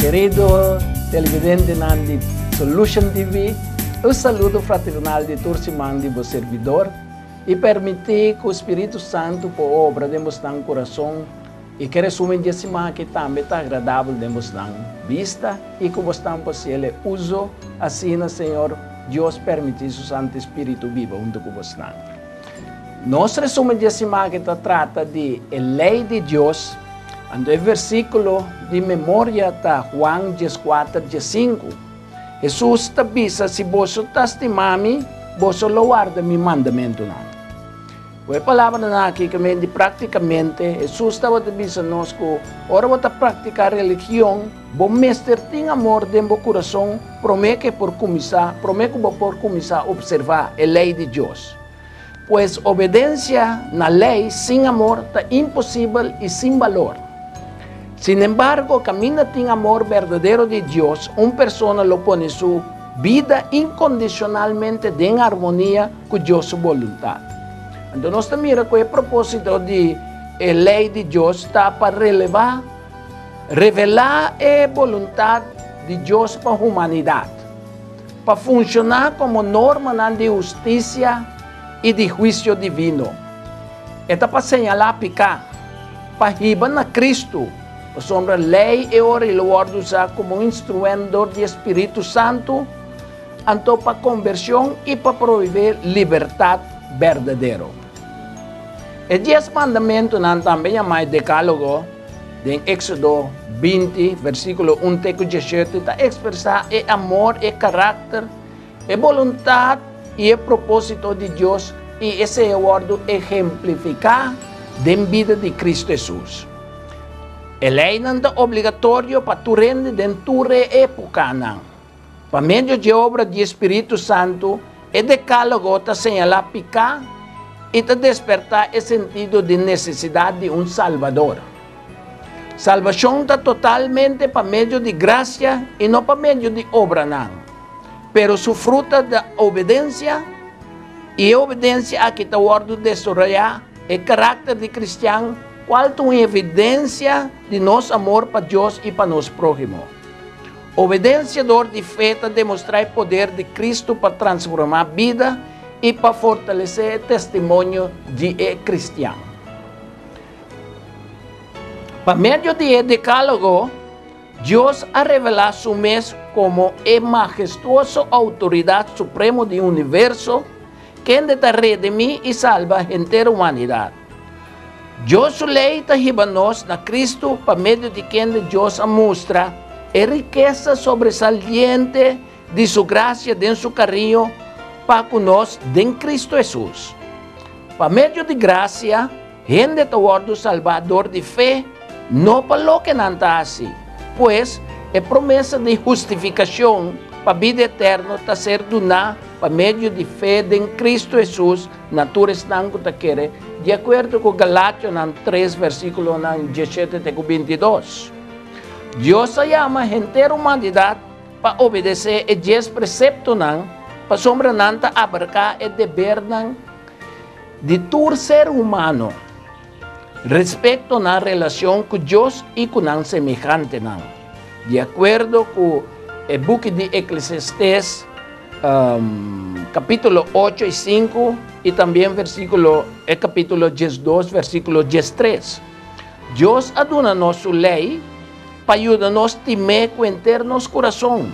Kerido televidentenan di Solution TV, un saludo fraternal di tur siman di bo servidor y permiti cu Spiritu Santo por obra den bosnan curason y ke resumen dje siman aki tambe ta agradabel den bosnan bista y cu bosnan por haciele uzo asina Señor Dios permiti su Santo Spiritu biba hunto cu bosnan. Nos resumen dje siman aki ta trata di e ley di Dios. Anto e versíkulo di memoria ta Juan dieskuater diesinku. Hesus ta bisa, Si boso ta stima mi, boso lo warda mi mandamentunan. Ku e palabranan aki ke men di práktikamente Hesus tabata bisa nos ku ora bo ta praktiká religion, bo mester tin amor den bo kurason promé ku e por kuminsá, promé ku bo por kuminsá opservá e lei di Dios. Pues obedensia na lei sin amor ta imposibel i sin balor. Sinembargo, kaminda tin amor berdadero di Dios, un persona lo pone su bida inkondishonalmente den armonia ku Dios su boluntat. Anto nos ta mira ku e propósito di e lei di Dios ta pa relevá, revelá e boluntat di Dios pa humanidat. Pa funshoná komo normanan di hustisia i di huisio divino. E ta pa señalá piká, pa hiba na Kristu, pasobra lei e ora i lo wòrdu usá komo un instrument dor di e Spiritu Santu, anto pa kombershon i pa proveé libertat berdadero. E Dies Mandamentunan, tambe yamá e Dekálogo, Den Éxodo 20, versíkulo 1 te ku 17, ta ekspresá e amor, e karakter, e boluntat i e propósito di Dios i esei a wòrdu ehemplifiká den bida di Kristu Hesus. E leinan ta obligatorio pa tur hende den tur e épokanan. Pa medio dje obra di e Spiritu Santu, e Dekálogo ta señalá piká i ta despertá e sentido di nesesidat di un Salbador. Salbashon ta totalmente pa medio di grasia i no pa medio di obranan. Pero su fruta ta obedensia, i e obedensia aki ta wòrdu desaroyá e karakter di kristian, kual ta un evidensia di nos amor pa Dios i pa nos próhimo. Obedensia dor di fe ta demostrá e poder di Kristu pa transformá bida i pa fortalesé e testimonio di e kristian. Pa medio di e Dekálogo, Dios a revelá Su mes komo e mahestuoso Outoridat Supremo di universo, kende ta redimí i salba henter humanidat. Dios su lei ta hiba nos na Kristu pa medio di kende Dios a mustra e rikesa sobresaliente di su grasia den su kariño pa ku nos den Kristu Hesus. Pa medio di grasia, hende ta wòrdu salbá dor di fe, no pa loke nan ta hasi. Pues, e promesa di hustifikashon pa bida eterno ta ser duná pa medio di fe den Kristu Hesus Na tur esnan ku ta kere, di akuerdo ku Galationan tres versíkulonan diesshete te ku bintidos. Dios a yama henter humanidat pa obedesé e dies preseptonan pasobra nan ta abarká e debernan di tur ser humano respekto nan relashon ku Dios i ku nan semehantenan. Di akuerdo ku e buki di Eklesiastés, capítulo 8 y 5 y también versículo, e capítulo 12, versículo 13. Dios a duna nos su ley pa yuda nos stim'é ku henter nos kurason.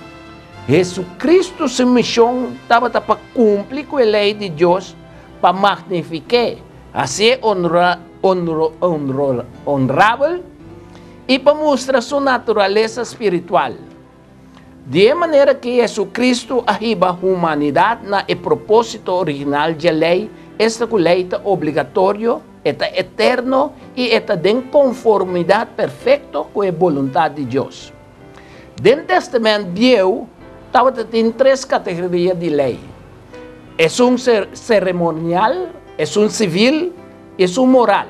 Jesucristo su mishon tabata pa kumpli ku e ley di Dios pa magnifik'é, hasié honra, honro, honro, honrabel i pa mustra su naturalesa spiritual. Di e manera ki Jesucristo a hiba humanidad na e propósito original dje ley, esta cu ley ta obligatorio, e ta eterno i e ta den conformidad perfecto cu e boluntad di Dios. Den Testament Bieu tabata tin tres categoria di ley, esun ceremonial, esun civil i esun moral.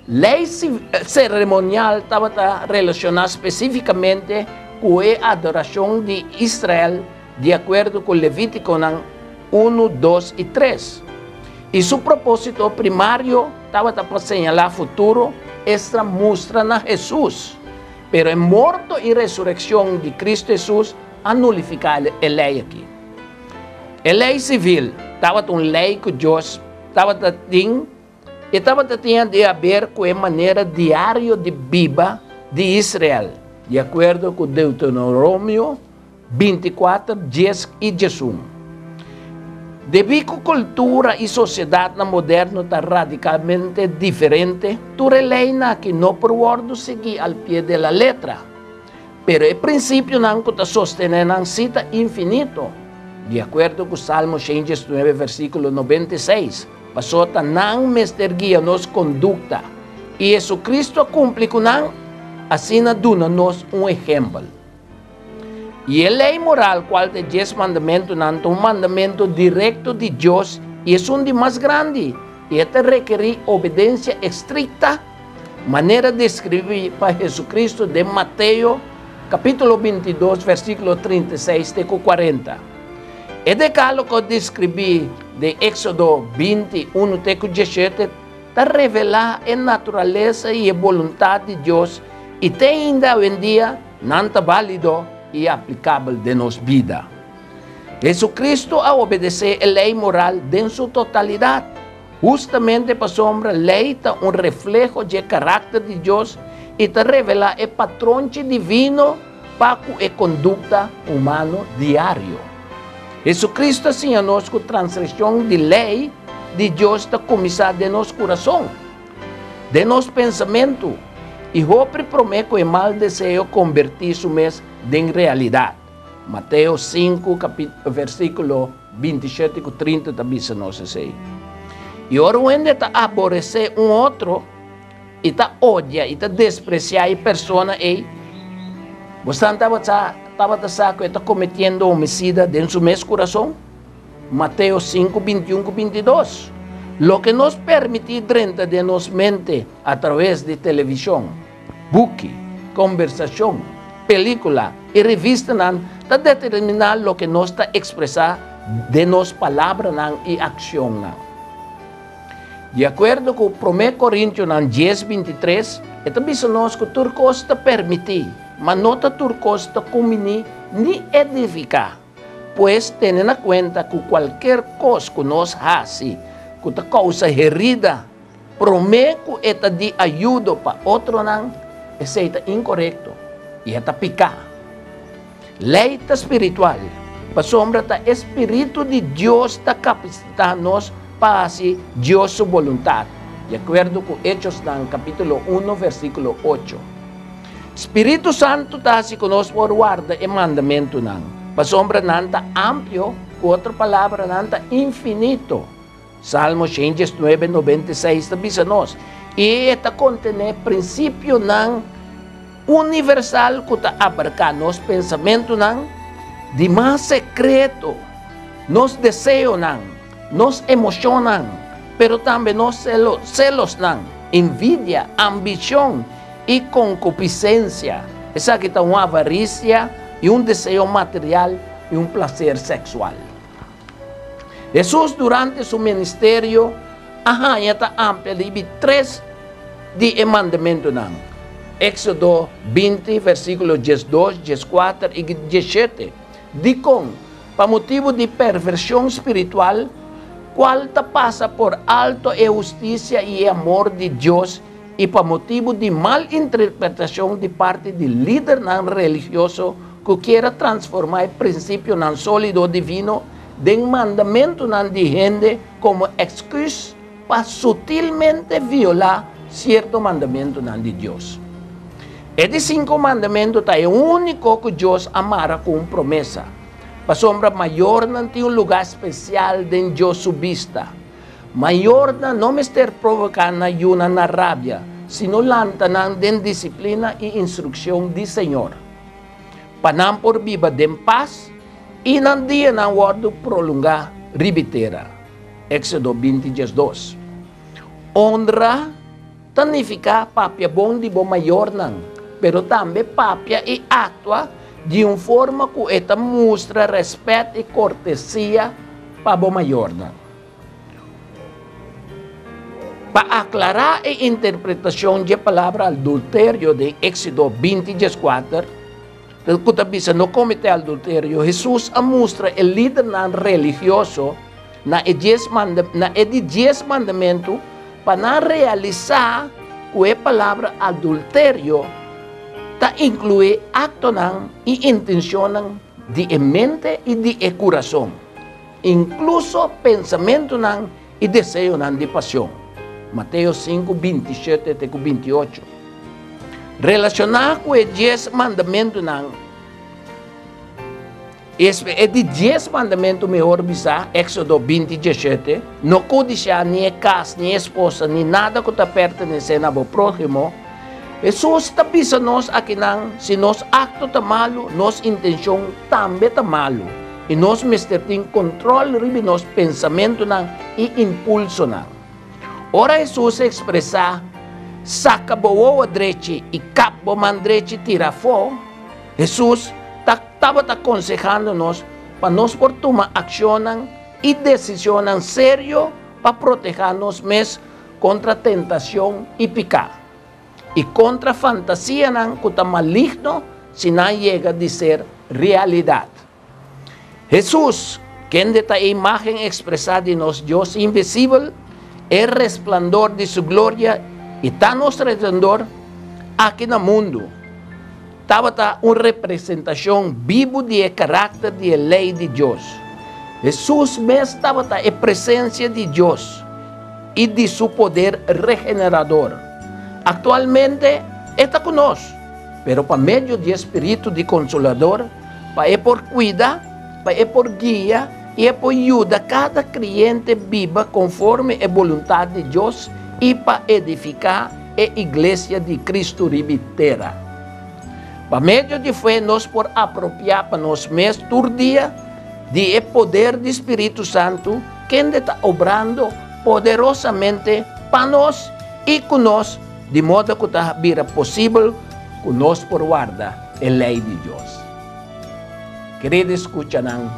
Lei seremonial tabata relashoná spesífikamente ku e adorashon di Israel di akuerdo ku Levítikonan unu, dos i tres. I su propósito primario tabata pa señalá futuro, esta mustra na Hesus. Pero e morto i resurekshon di Kristu Hesus a nulifiká e lei akí. E lei sivil tabata un lei ku Dios tabata tin i tabata tin di haber ku e manera diario di biba di Israel, di akuerdo ku Deuteronomio 24, 10 i 11. Debí ku kultura i sosiedatnan moderno ta radikalmente diferente, tur e leinan aki no por wòrdu sigui al pie de la letra. Pero e prinsipionan ku ta sostené nan sí ta infinito, di akuerdo ku Salmo 119 versíkulo 96, pasobra ta nan mester guia nos kondukta, i Hesukristu a kumpli ku nan, asina duna nos un ehèmpel. I e lei moral kual ta e Dies Mandamentunan ta un mandamentu direkto di Dios i esun di mas grandi, i e ta rekerí obedensia estrikta, manera deskribí pa Hesukristu den Mateo kapítulo 22 versíkulo 36 te ku 40. E dekálogo deskribí den Éksodo 20, 1 te ku 17 ta revelá e naturalesa i e boluntat di Dios i te ainda awendia Nan ta válido i aplikabel den nos bida. Hesukristu a obedesé e lei moral den su totalidat, hustamente pasobra lei ta un refleho dje karakter di Dios i ta revelá e patronchi divino pa ku e kondukta humano diario. Hesukristu a siña nos ku transgreshon di lei di Dios ta kuminsá den nos kurason. Den nos pensamentu, i hopi promé ku e mal deseo kombertí su mes den realidat. Mateo 5, versíkulo 27 ku 30 ta bisa nos esei. I ora un hende ta aboresé un otro i ta odia i ta despresiá e persona ei, bosan tabata tabata sa ku e ta kometiendo homicida den su mes kurason? Mateo 5, 21 ku 22. Loke nos permití drenta den nos mente atraves di televishon, buki, kombersashon, pelíkula i revistanan ta determiná loke nos ta ekspresá den nos palabranan i akshonnan. Di akuerdo ku Promé Korintionan 10, 23, e ta bisa nos ku tur kos ta permití, ma no ta tur kos ta kumbiní ni edifiká. Pues tene na kuenta ku kualker kos ku nos hasi ku ta kousa herida promé ku e ta di ayudo pa otronan, esei ta inkorekto i e ta piká. Lei ta spiritual, pasobra ta e spiritu di Dios ta kapasitá nos pa hasi Dios su boluntat, di akuerdo ku Echosnan kapítulo 1 versíkulo 8. Spiritu Santu ta hasi ku nos por warda e mandamentunan, pasobra nan ta amplio, ku otro palabra, nan ta infinito. Salmo 119, 96 ta bisa nos, i e ta kontené prinsipionan universal ku ta abarká nos pensamentunan di mas sekreto, nos deseonan, nos emoshonnan, pero tambe nos selosnan, envidia, ambishon i konkupisensia. Esaki ta un avarisia i un deseo material i un plaser seksual. Hesus durante su ministerio a haña ta amplia riba tres di e mandamentunan, Éksodo 20, versíkulo 12, 14 i 17. Dikon? Pa motibu di pervershon spiritual, kual ta pasa por alto e hustisia i e amor di Dios i pa motibu di mal interpretashon di parti di lidernan religioso ku kier a transformá e prinsipionan sólido divino den mandamentunan di hende komo èksküs pa sutilmente violá sierto mandamentunan di Dios. E di sinku mandamentu ta e úniko ku Dios a mara ku un promesa, pasobra mayornan tin un lugá spesial den Dios su bista. Mayornan no mester provoká nan yunan na rabia, sino lanta nan den disiplina i instrukshon di Señor, pa nan por biba den pas i nan dianan wòrdu prolongá riba e tera. Éksodo 20, 12. Onra ta nifiká papia bon di bo mayornan, pero tambe papia i aktua di un forma ku e ta mustra rèspèt i kortesia pa bo mayornan. Pa aklará e interpretashon dje palabra adulterio den Éxodo 20, 14, ku ta bisa no kometé adulterio, Hesus a mustra e lidernan religioso na e dies manda, na e di dies mandamentu pa nan realisá ku e palabra adulterio ta inkluí aktonan i intenshonnan di e mente i di e kurason, inkluso pensamentunan i deseonan di pasion. Mateo 5, 27 te ku 28. Relashoná ku e dies mandamentunan, e di dies mandamentu mehor bisá, Éxodo 20, 17, no kodisiá ni e kas, ni e esposa, ni nada ku ta pertenesé na bo próhimo. Hesus ta bisa nos akinan, si nos akto ta malu, nos intenshon tambe ta malu. I nos mester tin kontròl riba nos pensamentunan i impulsonan. Ora Hesus a ekspresá, Saka bo wowo drechi i kap bo man drechi tira afó, Hesus ta tabata konsehando nos pa nos por tuma akshonnan i desishonnan serio pa protehá nos mes kontra tentashon i piká, i kontra fantasianan ku ta maligno si nan yega di ser realidat. Hesus, kende ta e imágen ekspresá di nos Dios invisibel, e resplandor di su gloria i ta nos Redentor aki na mundu, tabata un representashon bibu di e karakter di e lei di Dios. Hesus mes tabata e presensia di Dios i di su poder regenerador. Aktualmente e ta ku nos, pero pa medio di e spiritu di Konsolador, pa e por kuida, pa e por guia i e por yuda kada kreyente biba konforme e boluntat di Dios i pa edifiká e iglesia di Kristu riba tera. Pa medio di fe nos por apropiá pa nos mes tur dia di e poder di Spiritu Santu kende ta obrando poderosamente pa nos i ku nos, di moda ku ta bira posibel ku nos por warda e lei di Dios. Kerido skuchanan,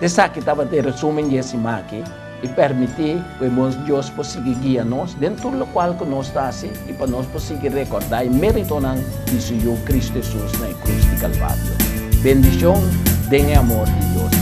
esaki tabata e resumen di e siman aki i permití ku e bon Dios por sigui guia nos den tur lokual ku nos ta hasi i pa nos por sigui rekordá e méritonan di su Yu Kristu Hesus na e krus di Kalvario. Bendishon den e amor di Dios.